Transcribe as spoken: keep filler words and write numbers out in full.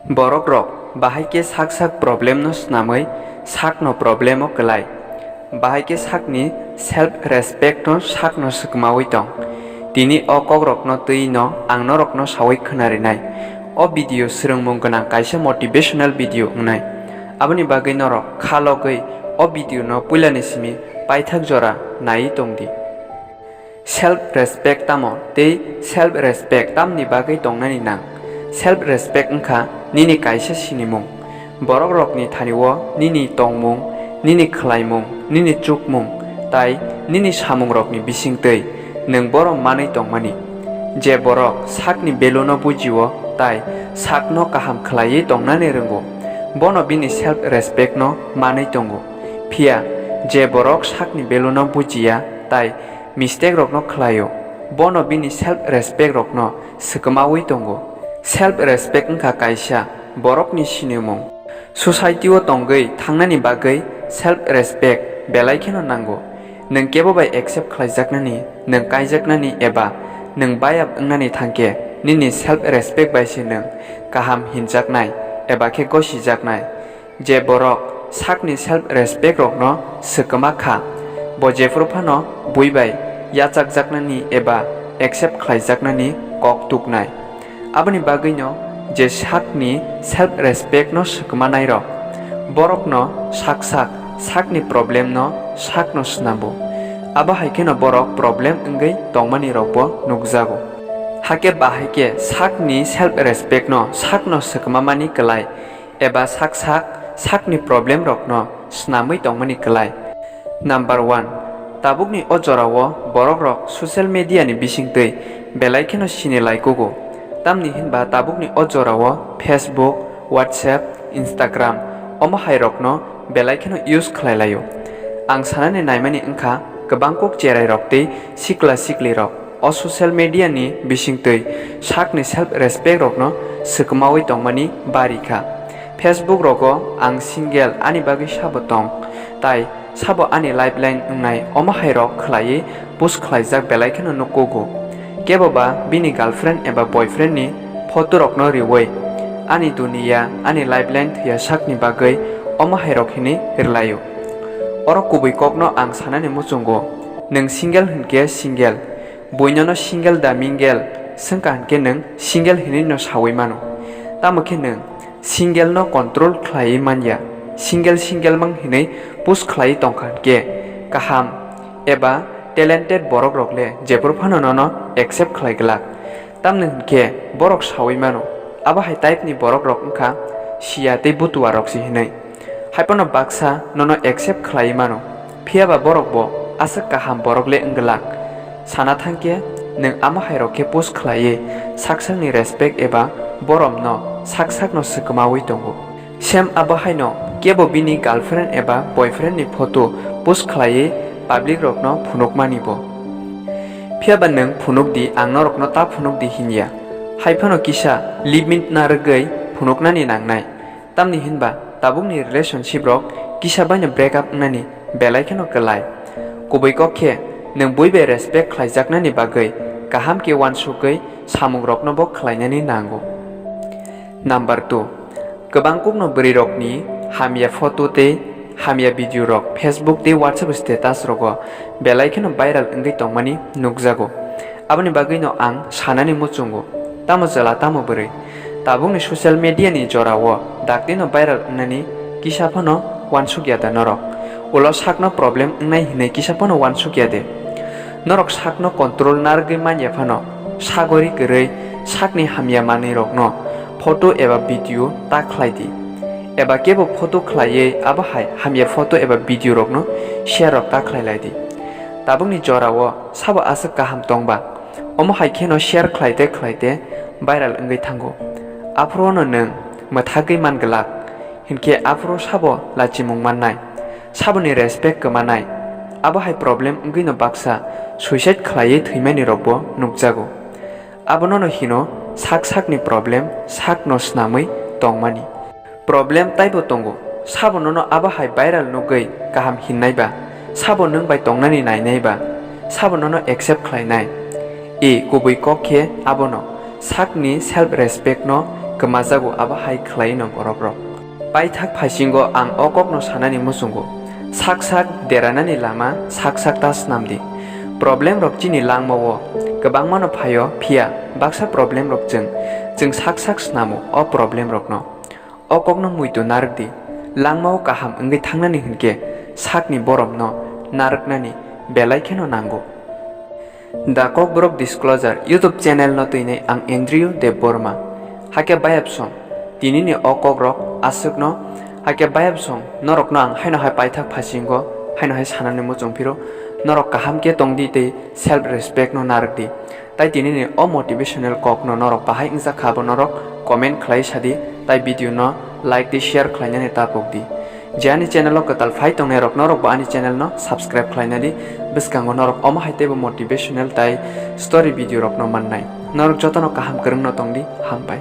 Borok rok bahai khe sak sak problem no snamwi sak no problem o kwlai. Bahai khe sak ni self respect no sak no swkmawi tong. Tini o kok rok no twi no ang norok no sawi khwna rinai. O video swrwngmung gwnang kaisa motivational video wngnai. Aboni bagwi norok kha logwi o video no puila ni simi paithak jora naiwi tong di. Self respect tamo tei self respect tamni bagwi tongnani nang? Self respect wngkha nini kaisa sinimung. Borok rokni thani o nini tongmung, nini khlaimung, nini chukmung tai nini samung rokni bisingtwi nwng borom manwi tongmani. Je borok sakni value no bujio tai sakno kaham khlaiwi tongnani rwngo, bono bini self respect no manwi tongo. Phiya je borok sakni value no bujiya tai mistake rokno khlaio, bono bini self respect rokno swkmawi tongo. Self respect wngkha kaisa borokni sinimung. Society o tongwi thangnani bagwi self respect belai kheno nango. Nwng kebo bai accept khlaijaknani, nwng kaijaknani eba nwng bayap wngnani thangkhe nini self respect bai se nwng kaham hinjaknai eba khe gosijaknai. Je borok sakni self respect rokno swkma kha, bo jephru phano bui bai yachakjaknani eba accept khlaijaknani kok tuknai. Aboni bagwino je sakni self respect no swkmanai rok, borokno sak sak sakni problem no sakno snambo. Abo hai kheno borok problem wngwi tongmani rokbo nukjago. Hakhe bahai khe sakni self respect no sakno swkmamani kwlai eba sak sak sakni problem rokno snamwi tongmani kwlai. Number one, tabukni o jorao borok rok social media ni bisingtwi belai kheno sini lai kugo. Tamni hinba tabukni o jorao Facebook, WhatsApp, Instagram omo hai rokno belai kheno use khlai laio. Ang sanani naimani wngkha kwbang kok cherai rok tei sikla sikli rok o social media ni bisingtwi sakni self respect rokno swkmawi tongmani bari kha. Facebook rogo ang single ani bagwi sabo tong, tai sabo ani lifeline wngnai omo hai rok khlaiwi post khlaijak belai kheno nukkugo. Kebo ba bini girlfriend eba boyfriend ni photo rokno riwi ani duniya ani lifeline thwiya sakni bagwi omo hai rok hinwi rwlaio. Oro kubui kokno ang sanani muchungo, nwng single hinkhe single, bui nono single da mingle swngkha hinkhe nwng single hinwi no sawi mano. Tamo khe nwng single no control khlaiwi manya, single single mang hinwi push khlaiwi tongkha hinkhe kaham eba talented borok rok le jephru phano nono accept khlai glak. Tamni hinkhe borok sawi mano, abo hai type ni borok rok wngkha siya tei butua rok se hinwi. Haiphano baksa nono accept khlaiwi mano, phiyaba borok bo aswk kaham borok le wngwlak. Sana thangkhe nwng amo hai rok khe post khlaiwi sak sakni respect eba boromno sak sakno swkmawi tongo. Same abo haino kebo bini girlfriend eba boyfriend ni photo post khlaiwi public rokno phunukmani bo. Phiyaba nwng phunuk di, ang norokno ta phunuk di hinya. Haiphano kisa limit narwgwi phunuknani nangnai. Tamni hinba tabukni relationship rok kisa baino break up wngnani belai kheno kwlai. Kubui kok khe nwng bui bai respect khlaijaknani bagwi kaham khe uansukgwi samung rokno bo khlainani nango. Number two, kwbang kokno bwrwi rokni hamya photo tei hamya video rok Facebook tei WhatsApp status rogo belai kheno viral wngwi tongmani nukjago. Aboni bagwino ang sanani muchungo, tamo chwla tamo bwrwi, tabukni social media ni jorao daktino viral wngnani kisa phano uansukya da norok? Ulo sakno problem wngnai hinwi kisa phano uansukya de? Norok sakno control narwgwi manya phano sagori kwrwi sakni hamya manwi rokno photo eba video ta khlai di. Eba kebo photo khlaiwi abo hai hamya photo eba video rokno share rok ta khlai lai di. Tabukni jorao sabo aswk kaham tongba, omo hai kheno share khlaite khlaite viral wngwi thango. Aphuru no nwng mwthagwi man glak, hinkhe aphuru sabo lachimung mannai, saboni respect kwmanai. Abo hai problem wngwino baksa suicide khlaiwi thwimani rokbo nukjago. Abono no hino sak sakni problem sakno snamwi tongmani. Problem taibo tongo, sabo nono abo hai viral nugwi kaham hinnai ba, sabo nwng bai tongnani nainai ba, sabo nono accept khlainai. E kubui kok khe abono, sakni self respect no kwmajago, abo hai khlaino borokrok. Paithak phaisingo ang o kokno sanani muchungo, sak sak deranani lama sak sak ta snamdi. Problem rok chini langmao kwbangmano phaio, phiya baksa problem rok chwng, chwng sak sak snamo o problem rokno. O kokno muitu narwkdi, langmao kaham wngwi thangnani hinkhe sakni borokno narwknani belai kheno nango. The Kokborok Disclosure YouTube channel no twinai ang Andrew Debbarma. Hakhe bayapsong, tinini o kokrok aswkno, hakhe bayapsong norokno ang haino hai paithak phasingo, haino hai sanani muchung phiro, norok kaham khe tongdi tei self respect no narwkdi. Tai tinini o motivational kokno norok bahai wngjakha abo norok comment khlai sadi, tai video no like tei share khlainani tapokdi. Je ani channel o kwtal phai tongnai rok norok bo ani channel no subscribe khlainadi, bwskango norok omo hai teibo motivational tai story video rok no mannai. Norok jotono kaham kwrwngno tongdi, hambai.